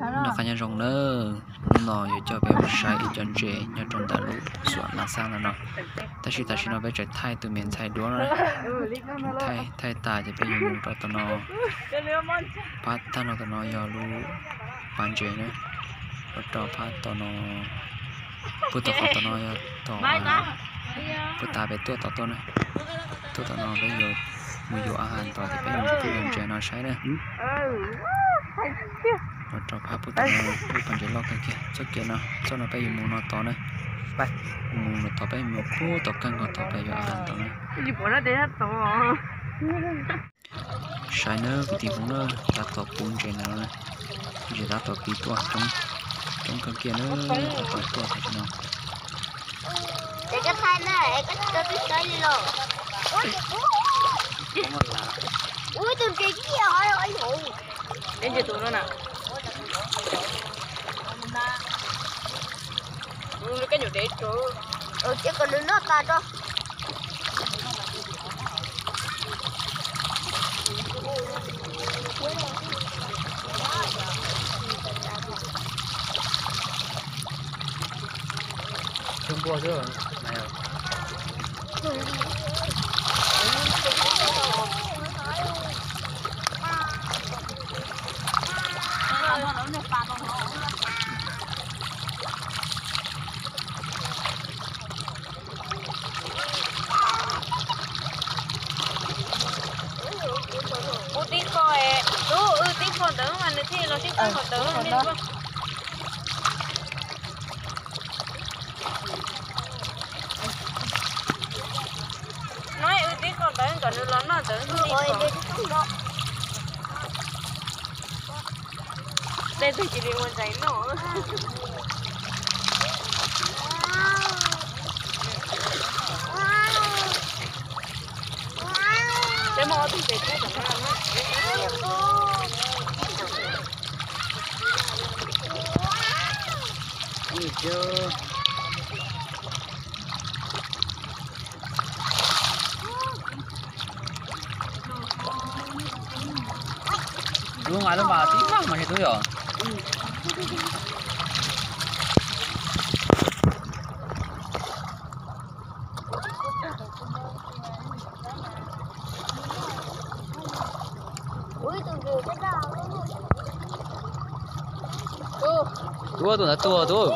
Noj qab nyob zoo nawb, hnub no yuav coj peb mus saib ib co ntses nyob rau ntawm lub xuam Laj Xab no no. Tab sis tam sim no peb tseem thaij tus me ntxhais duab no, thaij thaij tas ces peb yuav mus rau tom no. Phab tag no tom no yog lub pas ntses na, rau phab tom no, puag tom qhov tom no yog tom, puag ta peb tuaj tom tuaj na, tuaj tom no peb yuav mus yuav a has tom ces peb mus kuj yog ntses no saib na. Los rau phab puag tom no, lub pas ntses loj kawg kiag txoj kev no, txoj no peb yuav mus no tod na. Mus no tod peb mus puag tom kawg nkaus tod peb yuav a has tom na. Saib nawb kwv tij Hmoob na, tab tom pub ntses ntawm no na, ntses tab tom pib tuaj coob, coob kawg kiag na, tab tom tuaj tag no. Ua tus ntses ciaj hov ib hauv. Ntses tus no na. Koj nyuam dev tso. Thiab kom nws noj tas tso. Kuv tib qho, tub wb tib qho ntawd mas nws thiaj los tib qho ntawd li. No wb tib qho ntawd kom nws los noj ntawd. Tej tug cia li ua ntses noj. Peb muab ob tug ntses pub tom no. Lub nqa lub npas tib laj mas tsis tub yom. Tub, tus ntawd tuag tub.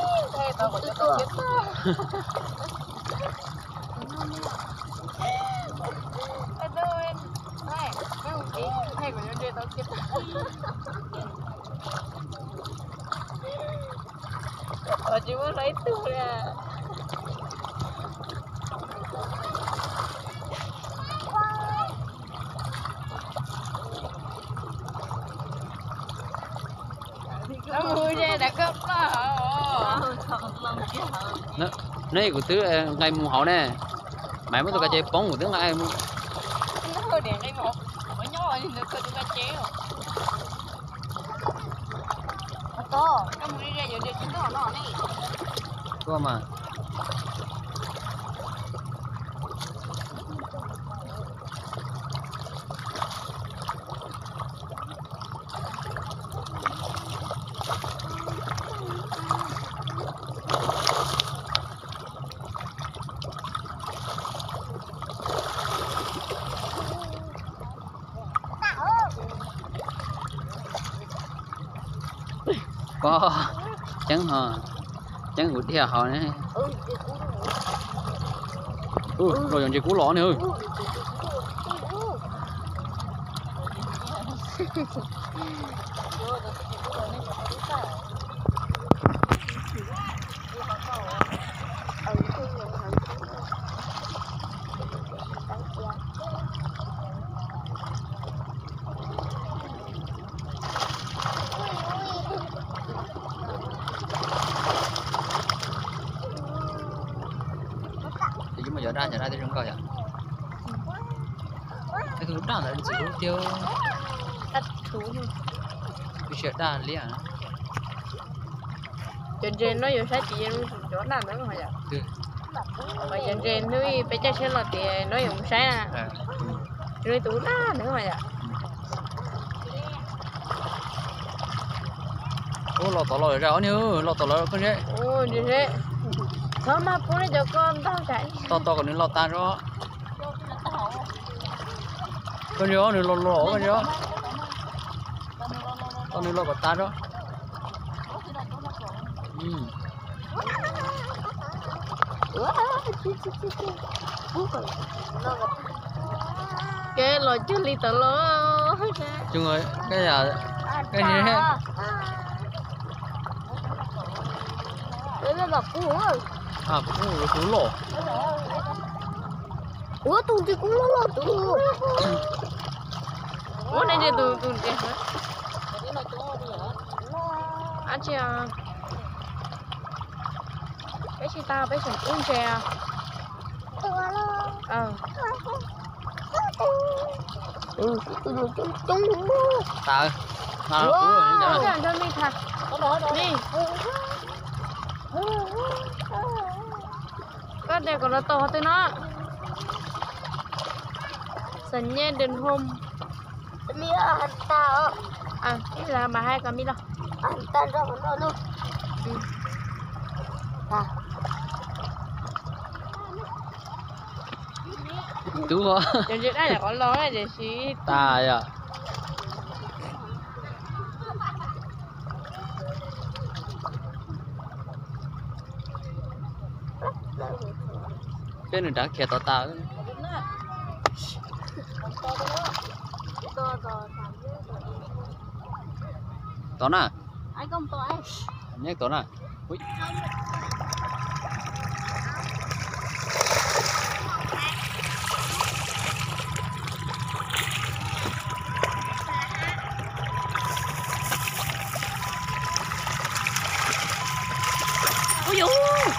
Tsis muaj hlo ib tug li. Neb kuv twb nqaij mus hauv ne, mas muab tus ka ces poob kuv twb nqaij mus. Tuaj mas. Pog, ceeb ho, ceeb kuv dhia hauv ne. Los yog ntses kub los ne. Twb muaj cov daj, cov daj twb zoo nkauj yom. Tus daj ntawd ntxim hlub tiag. Ib txhia daj liab. Cov ntses no yuav saib tias cov daj ntawd yom. Cov ntses hnub peb caij tsheb los tias no yuav mus saib na. Tus daj ntawd yom. Ub, los tod los zam ob niag, los tod los koj ntshe. Tod tod kom nws los tas tso. Koj ntshe nws los los koj ntshe. Tod nws los kom tas tso. Kev los cuag li tawm los. Kuv tus ntsis kuv loj loj tus. Ua ne tus tus ntses. Ab tsi, peb tsis tau peb tseem kub ntses. Tawm. Nrog mij tham. Koj tias kom los tau qhov twg no? Xav nyiaj đừng hôm. Ib zaug mas hais kom mij los. Tub, cov ntses daj yam qhov los tiam sis tas yom. Peb nws rov khiav tod tas. Tod na. Nyob tod na. Ub,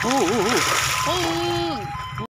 ub, ub, ub.